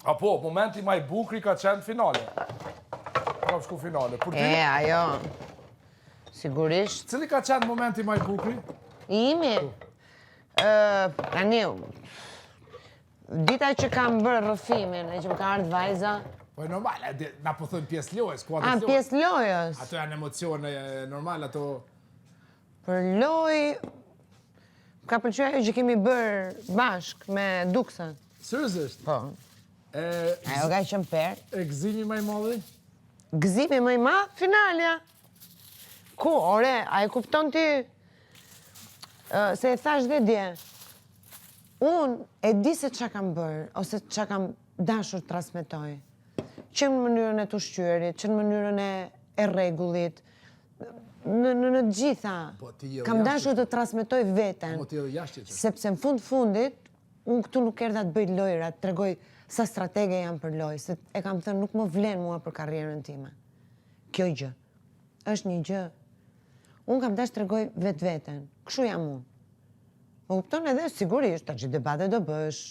A po, momenti ma i bukri ka qenë finale. Kam shku finale. Për ty? E, ajo, sigurisht. Cili ka qenë momenti ma i bukri? Imi? Po. Tani, dita që kam bërë rrëfimin e që më ka ardhë vajza... Po e normal, na po thënë pjesë lojës, kuadrës lojës. A, pjesë lojës. Ato janë emocione normal, ato... Për lojë, më ka pëlqyer ajo që kemi bërë bashkë me Duksën. Seriozisht? Po. E, ajo ka qenë per. E gëzimi më i madh? Gëzimi më i madh, finalja. Ku, ore, a e kupton ti, se e thash dhe dje, unë e di se ça kam bërë, ose ça kam dashur të transmetoj. Që në mënyrën e të ushqyerit, që në mënyrën e, e rregullit, në në në të gjitha. Po, ti je Kam dashur të transmetoj veten. Po ti je jashtë që. Sepse në fund fundit unë këtu nuk erdha të bëj lojra, të tregoj sa stratege jam për lojë, se e kam thënë nuk më vlen mua për karrierën time. Kjo gjë është një gjë. Unë kam dashur të tregoj vetveten. Kështu jam unë. Më kupton edhe sigurisht, tash debate do bësh,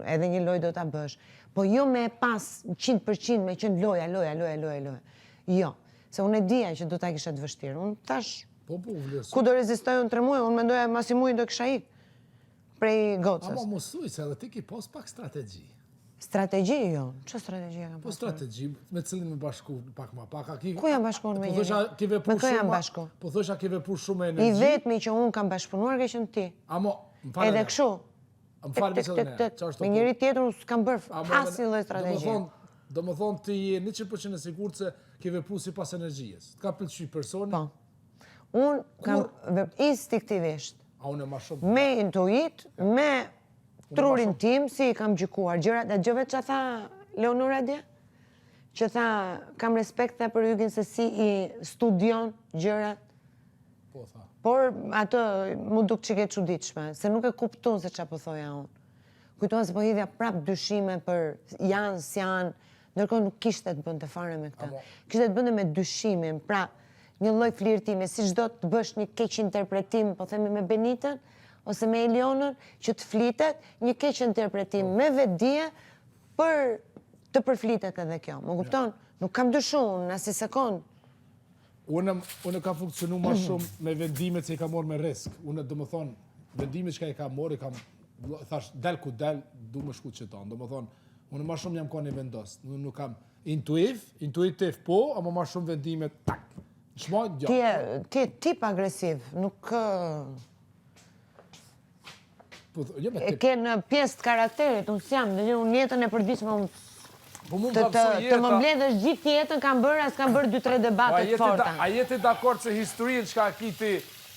edhe një lojë do ta bësh, po jo me e pas 100% me qenë loja, loja, loja, loja, loja. Jo, se unë e dija që do ta kisha të vështirë. Unë thash, po, po, ku do rezistoj unë tre muaj, unë mendoja masi muaj do kisha ik prej gocës. Ama mos thuj se edhe ti ki pas pak strategji. Strategji, jo. Ça strategjie kam po pasur? Po strategji, me cilin me bashku pak ma pak. A ki, Ku jam bashku unë me po njëri? Ki vepru me kë jam bashku? Po thosha ki vepru shumë me energji. I vetmi që unë kam bashkëpunuar ke qenë ti. Amo, më falë. Edhe kështu. Më falë me qëllën e. Me njëri tjetër unë s'kam bërë asnjë lloj strategjie. Do më thonë ti je 100% e sigurt se ke vepru sipas energjisë. Të ka pëlqy personi? Po. Unë kam vepru instinktivisht. A unë ma shumë? Me intuit, me trurin tim, si i kam gjykuar gjërat, e dëgjove ça tha Leonora dje? Që tha, kam respekt tha për Hygin se si i studion gjërat. Po, tha. Por atë m'u duk çik e çuditshme, se nuk e kuptun se ça po thoja unë. Kujtuan se po hidhja prap dyshime për janë, s'janë, ndërkohë nuk kishte të bënte fare me këtë. Kishte të bënte me dyshimin, pra një lloj flirtimi, siç do të bësh një keqinterpretim, po themi me Benitën, ose me Elionën, që të flitet, një keqinterpretim me vetëdije për të përflitet edhe kjo. Më kupton? Nuk kam dyshu unë, në asnjë sekond. Unë, unë kam funksionu ma shumë me vendimet se i kam marrë me risk. Unë, do më thonë, vendimet që i kam marrë, i kam, thash, del ku del, du me shku qëta. Do më thonë, unë ma shumë jam kon i vendos. Unë nuk kam intuiv, intuitiv po, ama ma shumë vendimet, tak, Shmo, jo. Ti je, ti je tip agresiv, nuk... Po, jo me E tip. ke në pjesë të karakterit, unë s'jam, dhe unë në jetën e përditshme, unë Po mund të, të të, të të më mbledhësh gjithë jetën kam bërë, as kam bërë 2-3 Po, a debate të je ti da, forta. a je ti dakord se historinë çka ki ti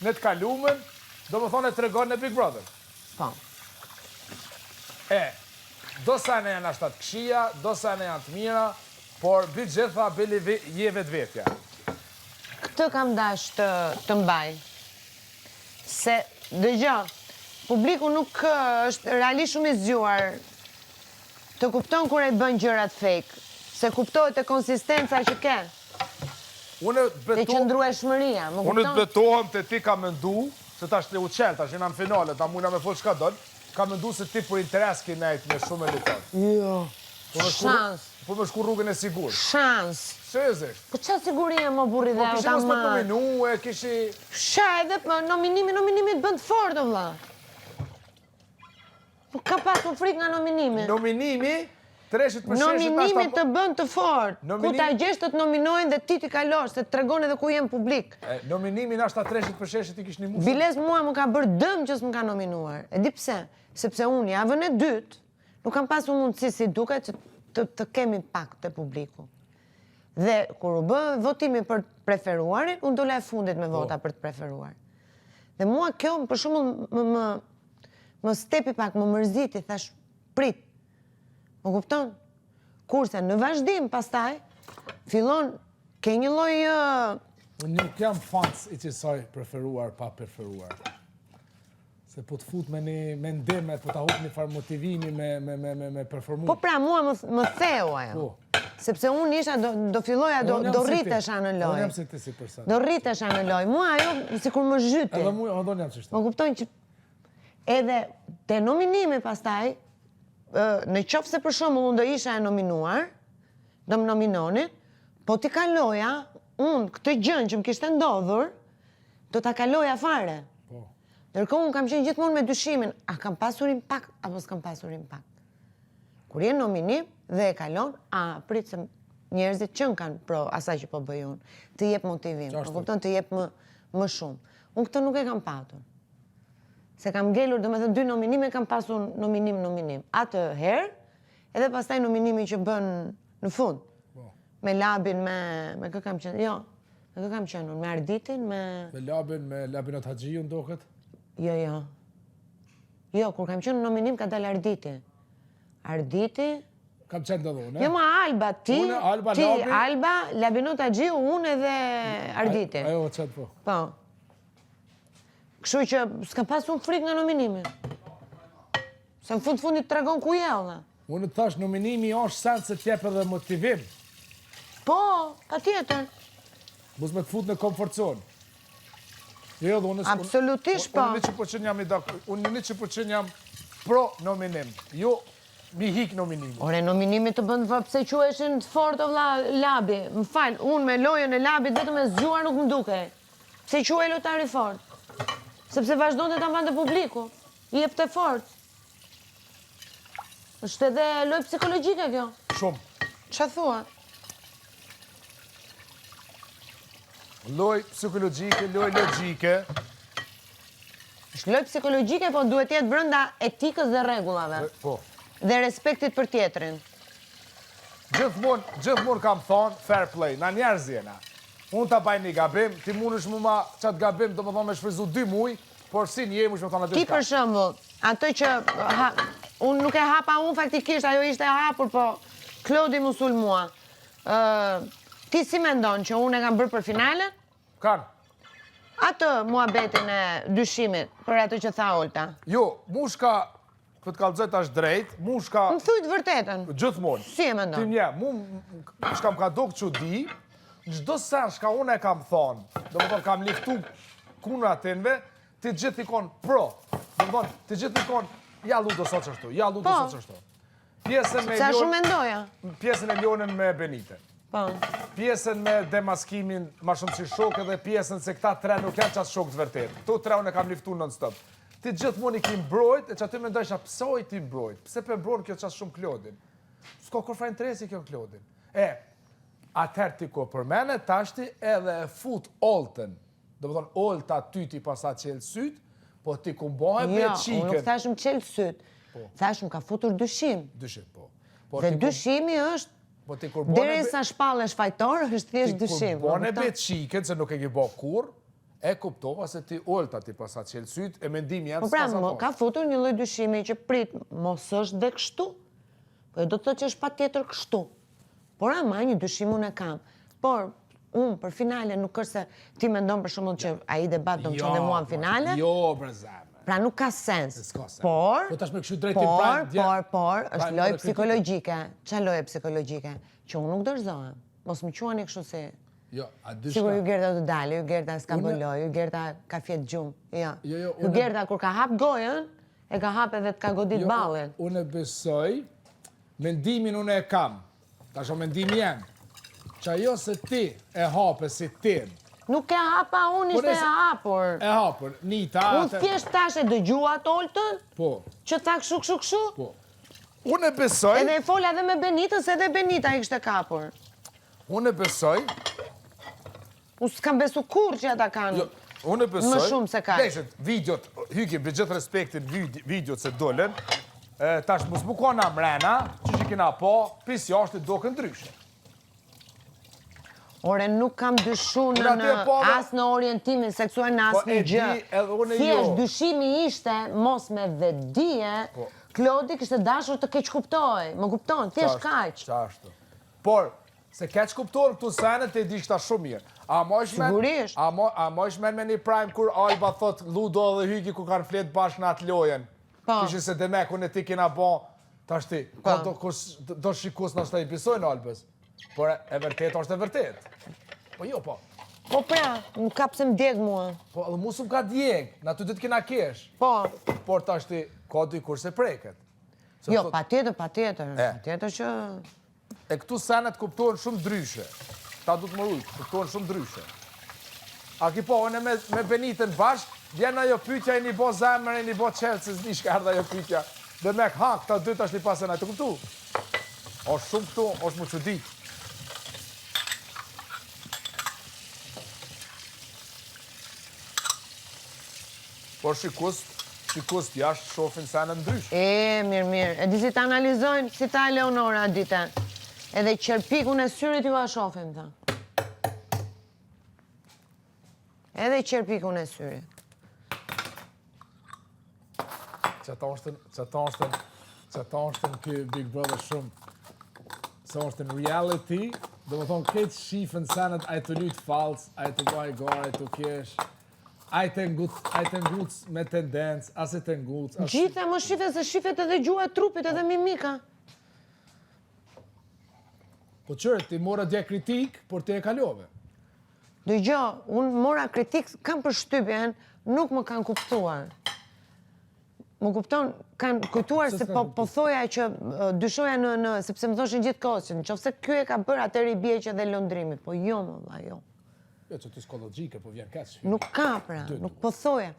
në të kalumen, do më thonë e tregon në Big Brother? Po. E, do sene janë ashta të këqija, do sene janë të mira, por mbi gjitha bili je vetvetja. Këtë kam dash të, të mbaj. Se, dëgjo, publiku nuk është realisht shumë i zgjuar. Të kupton kur e bën gjërat fake, se kuptohet te konsistenca që ke. Unë Te qëndrueshmëria, më kupton? Unë të betohem te ti kam mendu, se tash u çel, tash jena në finale, ta mujna me fol çka don, kam mendu se ti për interes ki nejt me shumë elitar. Jo. Po me shku, Shans. po me shku rrugën e sigurt. Shans. Seriozisht. Po ça sigurie mo burri Po dhe kishi ta mos me marr. nominu, e kishi... Sha edhe po nominimi, nominimi të bën të fortë o vlla. Nuk ka pasur frikë nga nominimi. Nominimi, treshit për sheshit Nominimi të bën të fortë. Ku ta gjesh të të nominojnë dhe ti t'i kalosh, se të tregon edhe ku je në publik. Nominimi nashta treshit për sheshit i kish një mushë. Biles mua më ka bërë dëm që s'më ka nominuar. E di pse? Sepse unë javën e dytë nuk kam pasur mundësi si duket që të, të kemi pak te publiku. Dhe kur u bë votimi për të preferuarin, unë dola e fundit me vota po. për të preferuar. Dhe mua kjo për shembull më më më stepi pak, më mërziti, thash prit. Më kupton? Kurse në vazhdim pastaj fillon ke një lloj Unë nuk jam fans i qësaj preferuar pa preferuar. Se po të fut me një mendim, po ta hup një farë motivimi me, me, me, me, me performu. Po pra, mua më, më theu ajo. Po. Sepse unë isha, do, do filloja, do, do rritesha në lojë. Unë jam si ti si person. Do rritesha në lojë. Mua ajo sikur më zhyti. Edhe mua, edhe unë jam qështu. Më kupton që edhe te nominimi pastaj, Në qoftë se për shembull unë do isha e nominuar, do më nominonin, po t'i kaloja, unë këtë gjënë që më kishte ndodhur, do ta kaloja fare. Po. Ndërkohë unë kam qenë gjithmonë me dyshimin, a kam pasur impakt apo s'kam pasur impakt. Kur je nominim dhe e kalon, a prit se njerëzit që kanë pro asaj që po bëj unë, të jep motivim, më kupton, të jep më, më shumë. Unë këtë nuk e kam patur. Se kam ngelur, domethënë, dy nominime kam pasur nominim, nominim. Atë herë, edhe pastaj nominimi që bën në fund. Po. Me Labin, me, me kë kam qenë, jo, me kë kam qenë unë, me Arditin, me... Me Labin, me Labinot Haxhiun, doket? Jo, jo. Jo, kur kam qenë në nominim, ka dalë Arditi. Arditi... Kam qenë dhe unë, Jo, ma Alba, ti, Unë, Alba, ti, Labi... Alba, Labinot Haxhiu, unë edhe Arditi. Ajo, qenë po. Po. Kështu që s'kam pasur frikë nga nominimi. Se në fund fundit tregon ku je olla. Unë të thash nominimi është sen se t'jep edhe motivim. Po, patjetër. Mos me të fut në comfort zone. Jo, dhe unë... Absolutisht po. Unë 100% jam i dak... Unë 100% jam pro nominim. Jo, mi hik nominimi. Ore, nominimi të bën të pse quheshin të fort o vlla Labi. Më fal, unë me lojën e Labit vetëm e zgjuar nuk më dukej. Pse quhej lojtar i fortë? Sepse vazhdonte ta mbante publiku. I jepte forcë. Është edhe lojë psikologjike kjo. Shumë. Ça thua? Lojë psikologjike, lojë logjike. Është lojë psikologjike, po duhet jetë brenda etikës dhe rregullave. Po. Dhe respektit për tjetrin. Gjithmonë, gjithmonë kam thonë fair play, na njerëz jena. Unë ta baj një gabim, ti mundesh mu ma qatë gabim, do më thonë me shfrytzu dy muj, por si një mush me thonë atë Ti për shembull, atë që ha, unë nuk e hapa unë faktikisht, ajo ishte e hapur, po Klodi mu sulmua. Ë, ti si mendon që unë e kam bërë për finalen? Kanë. Atë muhabetin e dyshimit për atë që tha Olta. Jo, mushka, po të kallëzoj tash drejt, mushka Më thuj të vërtetën. gjithmonë. Si e mendon? Ti mje, mu, shka më ka dok çudi, çdo sen shka unë e kam thonë, do më thonë kam liftu kundra atinve, ti gjithë i konë pro. Do më thonë, ti gjithë i konë, ja ludo sot qashtu, ja ludo Po. sot qashtu. Pjesën me Sa Ljon- shumë mendoja. Pjesën e Ljonën me Benitën. Po. Pjesën me demaskimin ma shumë si shokë dhe pjesën se këta tre nuk janë qatë shokë të vërtetë. Këto tre unë e kam liftu non-stop. Ti gjithmonë i ki mbrojt, e që aty mendojsha, pse o i ti mbrojt? Pse pe mbron kjo qatë shumë Klodin? S'ka kur fa interesi kjo Klodin. E, atëherë ti ko përmene, tashti edhe e fut Oltën. Do më thonë, Olta ty ti pasa qelë syt, po ti ku mbohe me Jo, unë nuk qikën. thash më qelë syt. Thash më ka futur dyshim. Dyshim, po. Po Dhe ti ku- dyshimi është Po ti kur bone Deri sa shpallesh fajtor, është thjesht Ti dyshim. kur bone më kupton? be qikën, se nuk e ki bo kur, e kuptova se ti Olta ti pasa qelë syt, e mendimi jam Po pra, më ka futur një lloj dyshimi që prit, mos është dhe kështu. Po jo do të thotë që është patjetër kështu. Por ama një dyshim unë e kam. Por unë për finale nuk është se ti mendon për shembull që ai debat do më çonte mua në finale. Jo, bre zemër. Pra nuk ka sens. S'ka sens. Por, Po tash me kështu drejtim por, prime, dje- por, por, është prime lojë edhe kritikë. psikologjike. Qa lojë psikologjike? Që unë nuk dorëzohem. Mos më quani kështu si Jo, a dyshka. Sigur Hygerta do dalë, Hygerta s'ka Unë- bërë lojë, Hygerta ka fjet gjumë. Jo. Jo, jo, unë- Hygerta kur ka hap gojën, e ka hap edhe të ka godit Jo, ballin. Unë e besoj, mendimin unë e kam. Tash o mendimi jem. Që ajo se ti e hape si temë, Nuk e hapa unë, Po ishte e nëse- hapur. e hapur, Nita, Unë atë- thjesht tash e dëgjua Oltën, Po, që tha kështu kështu kështu. po. Unë e besoj, Edhe e fola edhe me Benitën, se edhe Benita i kishte kapur. unë e besoj, Unë s'kam besu kurrë që ata kanë. Jo, unë e besoj... Më shumë se kaq. Nejse, videot, hyki, me gjithë respektin, vid- videot se dolën, e, tash mos mu kona mrena, që që kena po, pis jashtë do ndryshe. Ore, nuk kam dyshu në, Unë aty e në pava- as në orientimin seksual, në Po, asnjë e di, gjë. edhe unë e Thjesht jo. dyshimi ishte mos me vetëdije, Po. Klodi kishte dashur të keq kuptoj. Më kupton, thjesht kaq. Qashtu. Por, se keq kuptohen këtu senet, e di këta shumë mirë. A mojsh men, Sigurisht. a mo, a mojsh men me një prime kur Alba thot Ludo dhe Hygi kur kanë flet bashkë në atë lojën. Po. Kishin se demek unë e ti kena bo, tash ti, ka Po. do, kus, do shikus nështë i besojnë Albës. Por e, e vërtet është e vërtet. Po jo, po. Po pra, nuk ka pse më djeg mua. Po edhe mu s'm ka djeg, na të dytë kena kesh. Po, Por tash ti, ka dy kur se preket. Jo, patjetër, patjetër, patjetër që... E këtu senet kuptohen shumë ndryshe. Ta du të më rujtë, kuptohen shumë ndryshe. A ki po, unë me, me Benitën bashkë, vjen ajo pytja, i një bo zemër, i një bo qelë, se s'di shka erdh ajo pytja. Dhe me ha, këta dy tash një pasën, a të kuptu? Osht shumë këtu, osht më çudit. Por shikust, shikust jashtë shofin sene ndryshe. E, mirë, mirë. E di si të analizojnë, si tha Eleonora dite. Edhe qerpikun e syrit ju a shofim, tha. Edhe qerpikun e syrit. Që ta është, që ta është, që ta është në ky Big Brother shumë, se është në reality, do më thonë, këtë shifën senet, aj tu lujt fals, aj tu baj gara, aj tu kesh, aj të nguc, aj të nguc me tendencë, as e të nguc, as... Gjitha më shifet se shifet edhe gjuha e trupit edhe mimika. Po qërë, ti more dje kritik, por ti e kalove. Dëgjo, unë mora kritik, kam përshtypjen, nuk më kanë kuptuar. Më kupton, kanë kujtuar se po, po thoja që dyshoja në, në, sepse më thoshin gjithë kohës, që në qoftë se ky e ka bërë, atëherë i bie që dhe Londrimi. Po jo, më vlla, jo. Jo, që ty s'ka logjike, po vjen keq. Nuk ka, pra, nuk po thoja.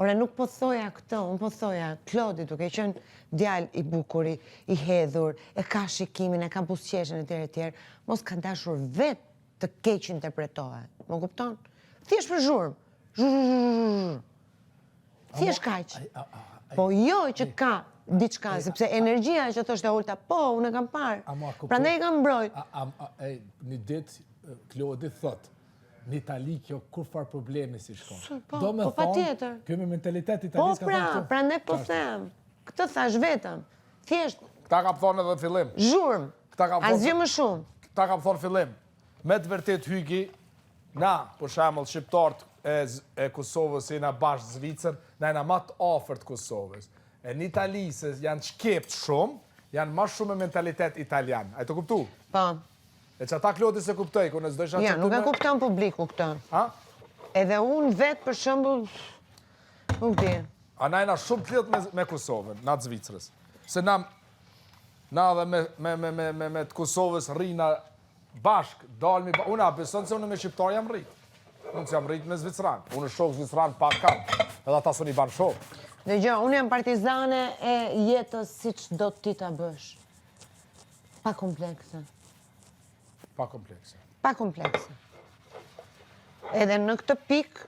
Ore, nuk po thoja këtë, unë po thoja, Klodi, duke qenë djalë i bukur, i hedhur, e ka shikimin, e ka buzëqeshjen e tjerë e tjerë, mos ka dashur vetë të keqinterpretohet. Më kupton? Thjesht për zhurmë. Zhurmë. Thjesht kaq. Po jo që ka diçka, sepse energjia që thoshte Olta, po, unë e kam parë. Prandaj e kam mbrojt. Një ditë Klodi thot, në Itali kjo kurrfar problemi s'i shkon. Po, Do me po, thonë, kjo me mentalitet italis po, ka pra, Po pra, prandaj po them. Këtë thash vetëm. Thjesht. Këta kam thonë edhe fillim. Zhurmë. Këta kam thonë. Asgjë më shumë. Këta kam thonë fillim. Me të vërtet Hygi, na, për shembull, shqiptarët e, e Kosovës jena bashkë Zvicër, na jena ma të afërt Kosovës. E në Itali se janë shkept shumë, janë ma shumë me mentalitet italian. A je tu kuptu? Po. E që ata Klodi s'e kuptoj, ku nësë dojsha ja, që nuk e kupton publiku këtë. Ha? Edhe unë vetë, për shembull, nuk di. A na jena shumë të lidhët me, me Kosovën, na të Zvicrës. Se na, na dhe me, me, me, me, me, me të Kosovës rrina bashk, dalmi, ba... unë a beson se unë me shqiptar jam rrit. Unë s'jam rrit me zvicran. Unë shok zvicran pak kam. Edhe ata s'un i ban shok. Dëgjo, unë jam partizane e jetës siç do ti ta bësh. Pa komplekse. Pa komplekse. Pa komplekse. Edhe në këtë pikë...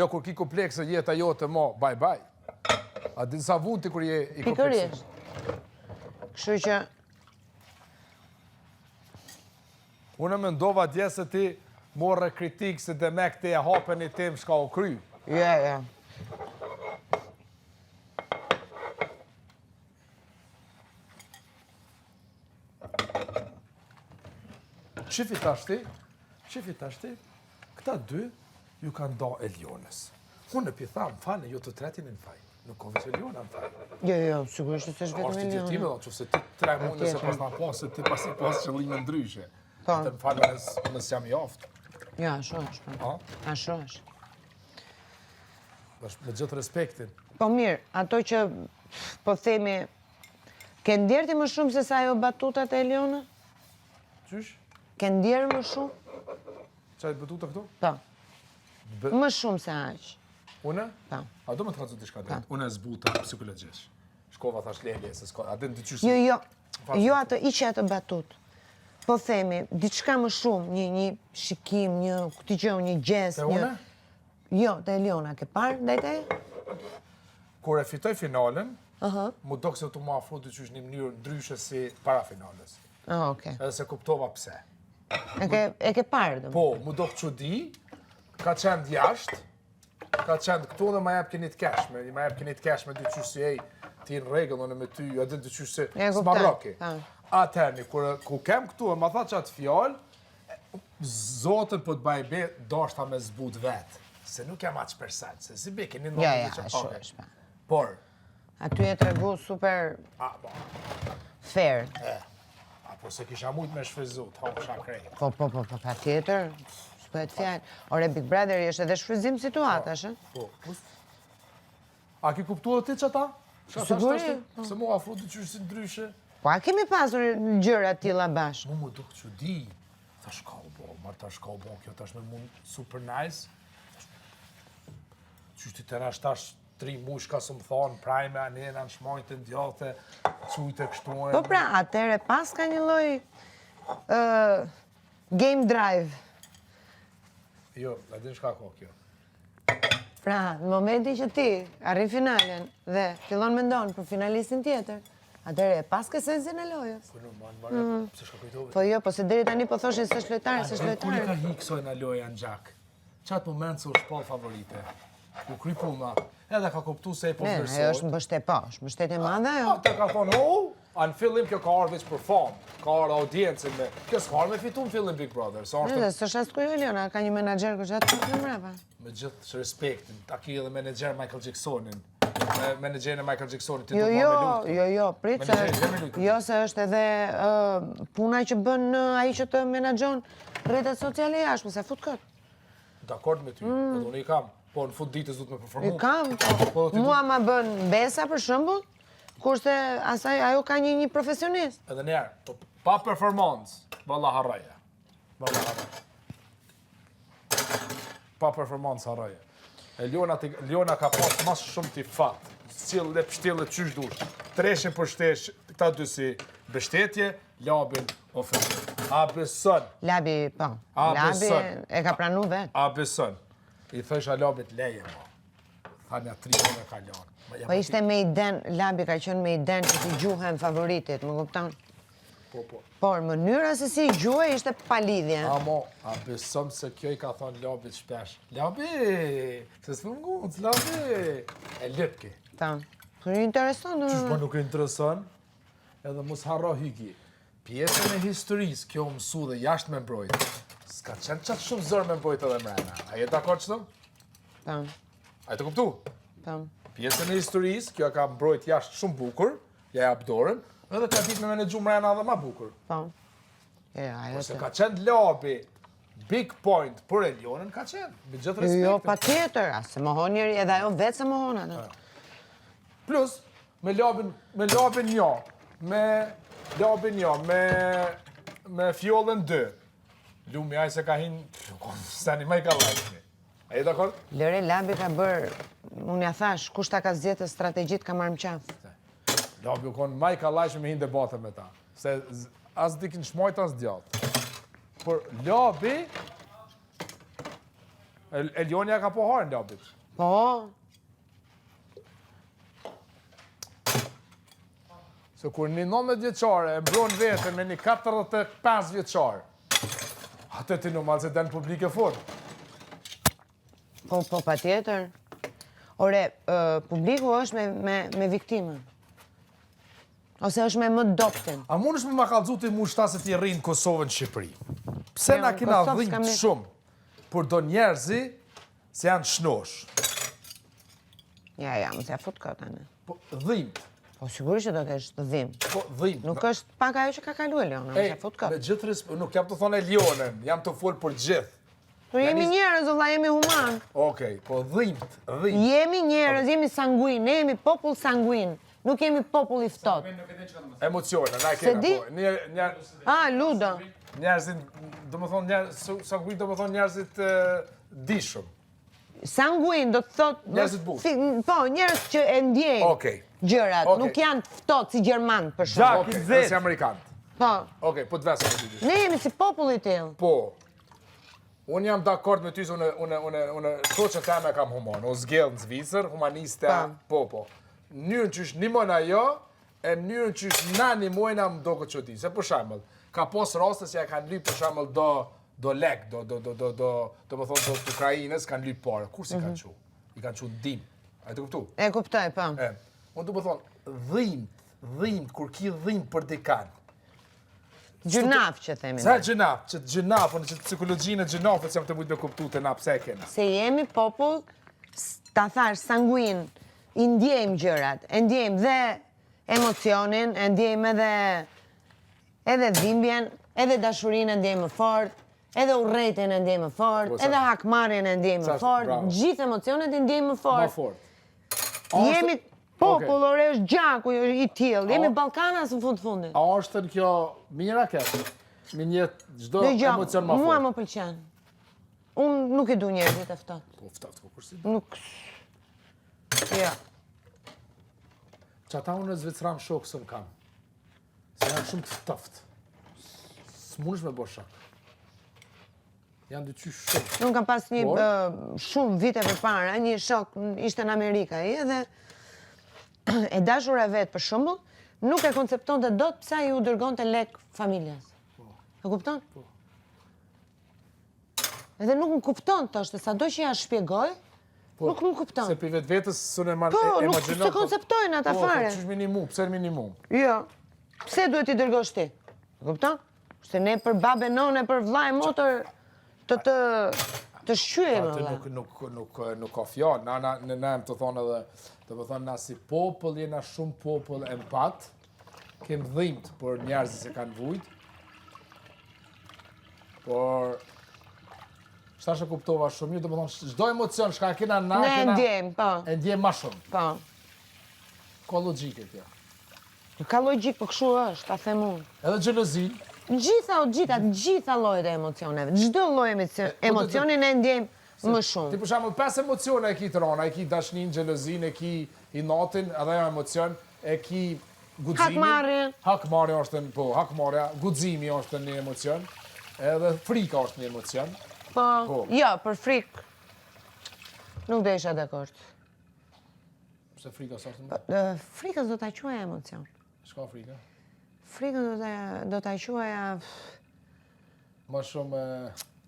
Jo, kur ki komplekse jeta jote mo, bye bye. A din sa vun ti kur je i komplekse? Pikërisht. Kështu që... Unë mendova dje se ti morre kritik se demek ti e hape një temë shka u kry. Ja, ja. Qifi tashti, qifi tashti, këta dy ju kanë da Elionës. Unë e pi tham, falë, jo të tretin në faj. Nuk ka veç Eliona në faj. Jo, jo, sigurisht se është vetëm Eliona. Është idiotime, dhe që se ti tre mundë se pas na pas, se ti pas i pas qëllime ndryshe. Po. Të më falë, unë s'jam i aftë. Jo, ashtu është. Po. Ashtu është. Është me gjithë respektin. Po mirë, ato që po themi, ke ndjerë ti më shumë se sa ajo batutat e Eliona? Qysh? Ke ndjerë më shumë? Qaj batuta këtu? Po. Më shumë se aq. Une? Po. A do me të kallzu diçka drejt? Po. Une zbuta psikologjisht. Shkova thash lele, se s'ka, a din ti qysh? Jo, jo. Jo atë, hiqe atë batut. Po themi, diçka më shumë, një, një shikim, një, këtë gjë, një gjest, një... Te une? Jo, te Eliona, ke parë, ndaj te? Kur e fitoj finalen, mu dok se tu më afru diqysh një mënyrë ndryshe si para finales. Ah, okej. Edhe s'e kuptova pse. E ke, e ke parë, do? Po, mu dok çudi, ka qenë jashtë, ka qenë këtu dhe ma jep këni të keshme, ma jep këni të keshme diqysh si ej, ti në rregull, unë me ty, a din diqysh si, s'ma rroki. Atëherë, kur, ku kem këtu, e ma tha qatë fjalë, Zotën po të baj be, doshta me zbut vetë, se nuk jam aq person, se si be, keni në ja, ja, që ashtu është, pa. Por, Aty e tregu super a, po, fair. e, a, po se kisha mujt me shfrytzu, të hongësha krejt. Po, po, po, po, pa tjetër, s'bëhet fjalë. Ore, Big Brother është edhe shfrytëzim situatash, ë? Po, pus. A ki kuptu edhe ti qata? Çka thash tash? Po. Se mu afru të qysh si ndryshe? Po a kemi pasur gjëra të tilla bashkë? Mu m'u duk çudi. Thash ka u bo, marë tash ka u bo, kjo tash me mu super nice. Qysh ti të rash tash tri muj shka s'më thonë, prajme, anena, në shmajtë, në djathte, qujtë kështu e... Po pra, atëherë pas ka një lloj game drive. Jo, a din shka ka kjo? Pra, në momentin që ti arrin finalen dhe fillon mendon për finalistin tjetër, atëherë e paske sensin e lojës. Po normal, marë, mm. pse shka kujtove? Po jo, po se deri tani po thoshin s'është lojtar, s'është lojtar. Kur i ka hi kësoj në loja në gjak? Qatë moment se u shpall favorite. U kry puna, edhe ka kuptu se e po vlerësohet. Ne, ajo është mbështet, po, është mbështetje e madhe ajo. Atë ka thonë, oh, a në fillim kjo ka ardhë veç për famë, ka ardhë audiencën me, kjo s'ka ardhë me fitu në fillim Big Brother, sa është... Ne, s'është as kujo Eliona, ka një menaxher kështë atë të mrapa. Me gjithë respektin, ta ki edhe menaxher Michael Jacksonin, me menaxherin e Michael Jacksonit, ti jo, jo, jo, jo, prit se, jo se është edhe puna që bën ai që të menaxhon rrjetet sociale jashtë, mos e fut kot. Dakord me ty, mm. edhe unë i kam, po në fund ditës duhet me performu. I kam, po. po Mua ma bën Besa për shembull, kurse asaj ajo ka një një profesionist. Edhe njerë, po, pa performancë, valla harraje. Valla harraje. Pa performancë harraje. Eliona, Eliona ka pas mas shumë ti fat. Sjell e pështjellë qysh dush. Treshin për shtesh, këta dy si mbështetje, Labin ofendim. A beson? Labi, po. A Labi beson? e ka pranu vetë. A beson? I thësha Labit leje, mo. Tha një tri orë ka lanë. Po ishte me iden, Labi ka qenë me iden që t'i gjuhen favoritit, më kupton? Po, po. Por mënyra se si i gjuhe ishte pa lidhje. Amo, a beson se kjo i ka thonë Labit shpesh? Labi, se s'më nguc, Labi. E lypke. Ta, po i intereson. Qysh po nuk e intereson? Edhe mos harro Hygi, pjesën e historisë kjo u mësu dhe jashtë me mbrojt. S'ka qenë qaq shumë zor me mbrojt edhe mrena. A je dakord qëtu? Po. A je tu kuptu? Po. Pjesën e historisë, kjo ka mbrojt jashtë shumë bukur, ja jap dorën, edhe ka ditë me menaxhu mrena edhe ma bukur. Po. E, ajo po se ka qenë Labi, big point për Elionën ka qenë, me gjithë respektin. Jo, pa tjetër, a s'e mohon njeri, edhe ajo vetë s'e mohon atë. Plus, me Labin, me Labin një, me Labin një, me, me Fjollën dy. Lumi aj se ka hinë, sani ma i ka lajshmi. A je dakord? Lëre, Labi ka bërë, unë ja thash, kush ta ka zgjedhë strategji t'ka marrë më qafë. Labi u konë ma i ka lajshmi me hinë debate me ta. Se as dikin shmajt, as djathtë. Por Labi, Elionia ka po harën Labit. Po, Se kur një 19 vjeçare e mbron veten me një 45 vjeçar, atë ti normal se del në publik e fort. Po, po, pa tjetër. Ore, publiku është me, me, me viktimën. Ose është me më dobtin. A mundesh me ma kallzu ti mu shta se ti rri në Kosovë në Shqipëri? Pse na kena dhimt shumë? Por do njerëzi Se janë shnosh. Ja, ja, mos ja fut kot tani. Po, dhimt. Po, sigurisht që do të kesh dhimt. Po, dhimt. Nuk është pak ajo që ka kalu Eliona, mos ja fut kot. Me gjithë respekt, nuk jam tu thonë Elionën, jam tu folë për gjithë. Po jemi njerëz, vëlla, jemi human. Okej, po dhimt, dhimt. Jemi njerëz, jemi sanguin, ne jemi popull sanguin. Nuk jemi popull i ftohtë. Emocione, na e kena, po. Një, një... A, Ludo. Njerëzit, do më thonë, njerëz, sanguin do më thonë njerëzit dishëm. Sanguin do të thotë... Njerëzit butë. Po, njerëz që e ndjejnë Okej. gjërat, nuk janë të ftohtë si gjerman, për shembull. Okej, dhe si amerikanë. Po. Okej, po të vesë me ty. Ne jemi si popull i tillë. Po. Unë jam dakord me ty se unë, unë, unë, unë, shoqen teme e kam human, o zgjedh në Zvicër, humaniste, po, po. Mënyrën qysh nimon ajo, e mënyrën qysh na nimojna më doket çudi. Se për shembull, ka pas raste që ja kanë lyp për shembull do do lek, do do do do do, do më thonë do të Ukrainës kanë lyp pare. Kur s'i kanë mhm. çu? I kanë çu ndim. A je tu kuptu? E kuptoj, po. E. Unë du me thonë, dhimt, dhimt, kur ki dhimt për dikan. Gjynaf që themi. Sa gjynaf, që gjynaf, unë që psikologjinë e gjynafit s'jam tu mujtë me kuptu te na pse e kena. Se jemi popull, ta thash, sanguin, i ndjejmë gjërat, e ndjejmë dhe emocionin, e ndjejmë edhe edhe dhimbjen, edhe dashurinë e ndjejmë më fort, edhe urrejtjen e ndjejmë më fort, po, edhe hakmarrjen e ndjejmë më fort, gjithë emocionet i ndjejmë më fort. Më fort. Jemi. Popull, ore, është gjaku i tillë. Jemi Ballkanas në fund fundit. A është në kjo mirë a keq? Me njeh çdo emocion ma fort. Mua më pëlqen. Unë nuk i du njerëzit e ftohtë. Po, ftohtë, po kursi. Nuk... Ja. Qata unë në Zvicran shokë s'më kam. Se janë shumë të ftoftë. S'munësh me bo shok. Janë dy qysh shumë. Unë kam pas një shumë vite përpara, një shok ishte në Amerikë ai edhe e dashura e vet për shembull, nuk e konceptonte dot pse ai u dërgonte lek familjes. Po. E kupton? Po. Edhe nuk më kupton thoshte, sado që ja shpjegoj, po, nuk më kupton. Se për vetë vetës së në marrë po, e nuk se konceptojnë ata po, fare. Po, qysh minimum, pse minimum? Jo, pse duhet t'i dërgosh ti? E kupton? Se ne për babë e nonë, për vlla e motër të të të shqyejmë. Atë nuk, nuk, nuk, nuk ka fjalë, na, na, në na të thonë edhe, të më thonë, na si popull, jena shumë popull empat, kem dhimt për njerëzit që kanë vujt, Por, Shtash e kuptova shumë mirë, domethënë, çdo emocion shka kena na, ne e ndjejmë, po. E ndjejmë ma shumë. Po. Ka logjike kjo. Ka logjikë, po kështu është, ta them unë. Edhe xhelozinë? Gjitha, o gjitha, gjitha llojet e emocioneve. Çdo lloj po, emocioni ne ndjejmë më shumë. Ti për shembull pesë emocione e ki të rona, e ki dashninë, xhelozinë, e ki inatin, edhe ajo emocion, e ki guximin. Hakmarrjen. Hakmarrja është në, po, hakmarrja, guximi është një emocion, edhe frika është një emocion. Po, po. jo, për frikë, nuk do isha dakord. Pse frika s'është emocion? Po, frika s'do ta quaja emocion. Çka frika? Frikën do ta, do ta quaja... Ma shumë...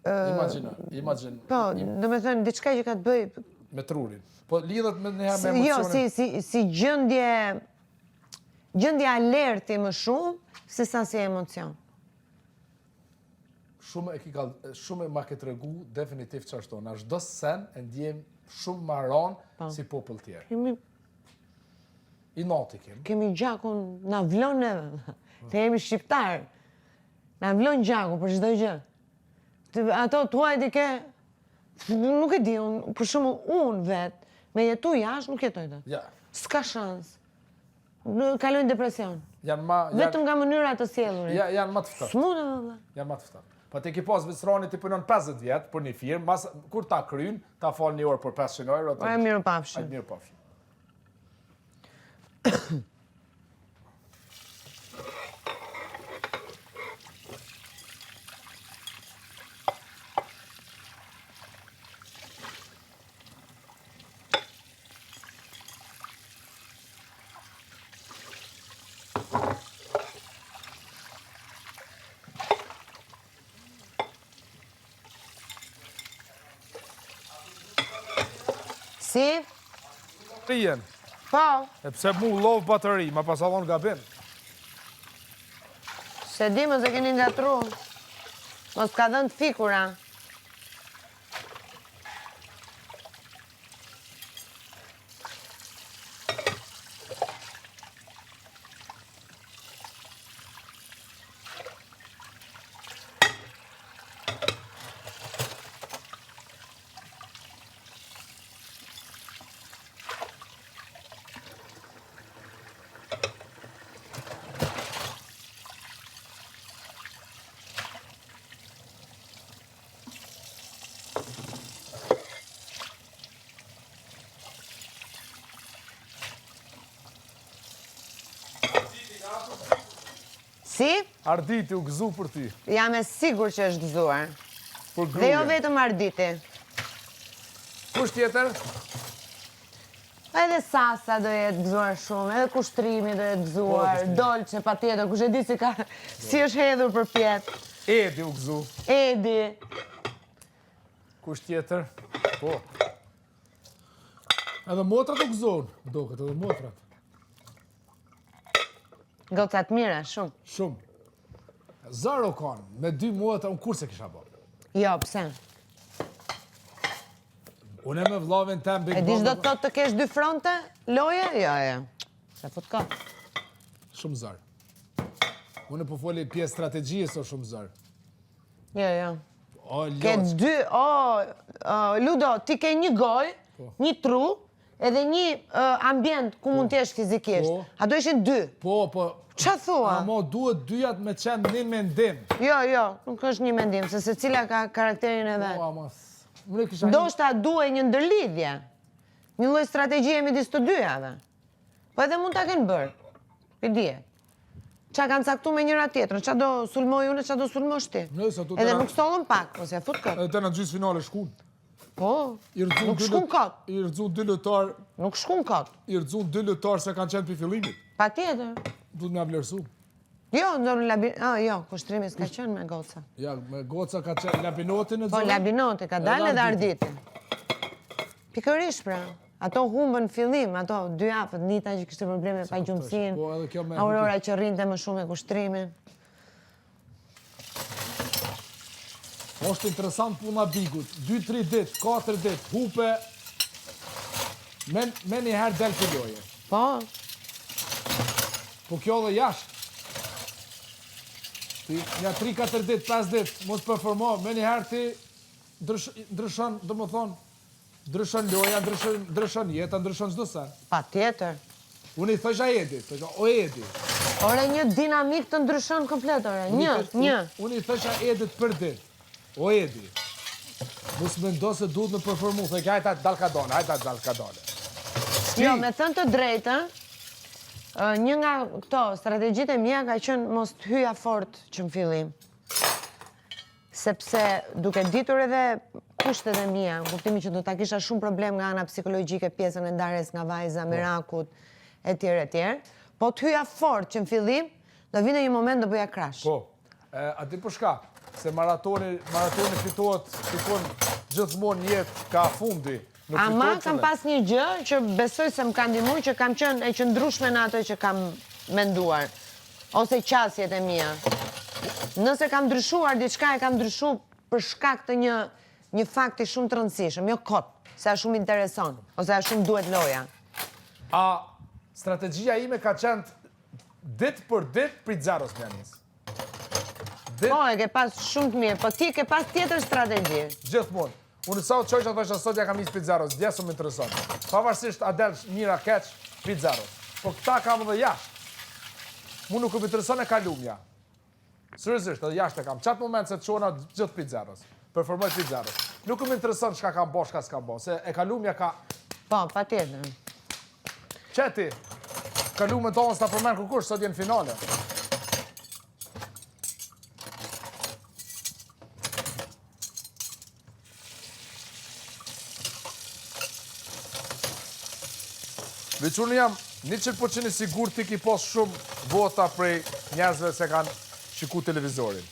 Imagine, imagine. Po, domethënë, diçka që ka të bëjë... Me trurin. Po, lidhet me njëherë me emocionin. Jo, si, si, si gjendje... Gjendje alerti më shumë, se sa si emocion. Shumë e ki shumë e ma ke tregu, definitiv qashtu. Na çdo sen e ndjem shumë ma ron po. si popull tjerë. Kemi... Inati kemi. Kemi gjakun, na vlon neve. Të jemi shqiptarë. Na vlon gjaku për çdo gjë. Ato tuajt i ke, nuk e di, unë, për shembull, unë vetë, me jetu jashtë, nuk jetoj dot. Ja. S'ka shans. Kaloj në depresion. Janë ma... Vetëm nga mënyra të sjellurit. Ja, janë ma të ftohtë. S'mundem, valla. Janë ma të ftohtë. Po ti ki pas Zvicrani ti punon 50 vjet për një firmë, mas kur ta kryn, ta fal një orë për 500 euro. Ai mirupafshim. Ai mirupafshim. Si? Rijen. Po. E pse mu low battery, ma paska dhonë gabim. S'e di mos e keni ngatru. Mos ka dhënë të fikura. Si? Arditi u gëzu për ty. Jam e sigur që është gëzuar. Për grujen. Dhe jo vetëm Arditi. Kush tjetër? Edhe Sasa do jetë gëzuar shumë, edhe Kushtrimi do jetë gëzuar, po, Dolce patjetër, kush e di si, ka, si është hedhur përpjetë. Edi u gëzu. Edi. Kush tjetër? Po. Edhe motrat u gëzon, doket edhe motrat. Gocat mira, shumë. Shumë. Zor u konë, me dy motra, unë kurrë s'e kisha bo. Jo, pse? Unë me vllavin tem Big E di ç'do të thotë të kesh dy fronte, loje? Jo, jo. Se fut ka. Shumë zor. Unë po foli pjesë strategjisë o shumë zor. Jo, jo. O, Ke dy, o, o, Ludo, ti ke një gojë, po. një tru, edhe një ambient ku mund të jesh fizikisht. Po. Ato ishin dy. Po, po. Ça thua? Amo duhet dyjat me qenë një mendim. Jo, jo, nuk është një mendim, se secila ka karakterin e vet. Po, ama... Unë kisha një... Ndoshta duhej një ndërlidhje. Një lloj strategjie midis të dyjave. Po edhe mund ta kenë bërë. E dihet. Ça kanë caktu me njëra tjetrën, ça do sulmoj unë, ça do sulmosh ti. Nëse ato Edhe tëra- nuk sollën pak, mos ja fut kot. Edhe te në gjysë finale shkun. Po, I rrëzun nuk dy shkun lut- kot. I rrëzun dy lojtar, Nuk shkun kot. i rrëzun dy lojtar se kanë qenë për fillimit. Patjetër. Duhet me vlerësu. Jo, ndonë labi... Ah, jo, kushtrimi s'ka qenë me goca. Ja, me goca ka qenë Labinotin e Po, Labinoti ka dalë edhe Arditi. Pikërisht pra, ato humbën fillim, ato dy javët, Nita që kishte probleme pa gjumësinë, Po, edhe kjo me Aurora që rrinte më shumë me kushtrimin. Po është interesant puna Bigut. 2-3 dit, 4 dit, hupe, me, me një herë del për loje. Po, Po kjo dhe jashtë. Ti, nja 3-4 dit, 5 dit, mos performo, me një herë ti ndrysh, ndryshon, do më thonë, ndryshon loja, ndryshon, ndryshon jeta, ndryshon çdo sen. pa tjetër. Unë i thosha Edit, thosha, o Edi. Ore, një dinamik të ndryshon komplet, ore. Unë i Një, thash- një. Unë, unë i thosha Edit për dit. O Edi, mos mendo se duhet me performu, thoj, hajta dal ka dale, hajta dal ka dale. Jo, me thënë të drejtën, ë, një nga këto strategjitë e mia ka qenë mos të hyja fort që në fillim. Sepse duke ditur edhe kushtet e mia, në kuptimin që do ta kisha shumë problem nga ana psikologjike pjesën e ndarjes nga vajza, merakut, e tjerë e tjerë, po të hyja fort që në fillim, do vinte një moment do bëja crash. Po, e, a di për shka, se maratoni, maratoni fitohet, fikon gjithmonë jetë ka fundi. Nuk Ama fitohet kam qëllim. pas një gjë që besoj se më ka ndihmuar që kam qenë e qëndrueshme në atë që kam menduar ose qasjet e mia. Nëse kam ndryshuar diçka e kam ndryshuar për shkak të një një fakti shumë të rëndësishëm, jo kot, se a shumë intereson ose a shumë duhet loja. A strategjia ime ka qenë dit për dit prit zeros me nis. Dit Po, e ke pas shumë të mirë, po ti ke pas tjetër strategji. gjithmonë. Unë sa u çojsha thosha sot ja kam nis prit zeros, dje s'më intereson. Pavarësisht a del mira keq, prit zeros. Po këta kam edhe jashtë. Mu nuk më intereson e kalumja. Seriozisht, edhe jashtë e kam. Qatë moment se të qona gjithë prit zeros. Performoj prit zeros. Nuk më intereson çka kam bo, çka s'kam bo, se e kalumja ka Po, patjetër. Qeti, kalume tonë s'ta përmen kërkush, sot jenë finale. Veç unë jam 100% i sigurt ti ki pas shumë vota prej njerëzve se kanë shiku televizorin.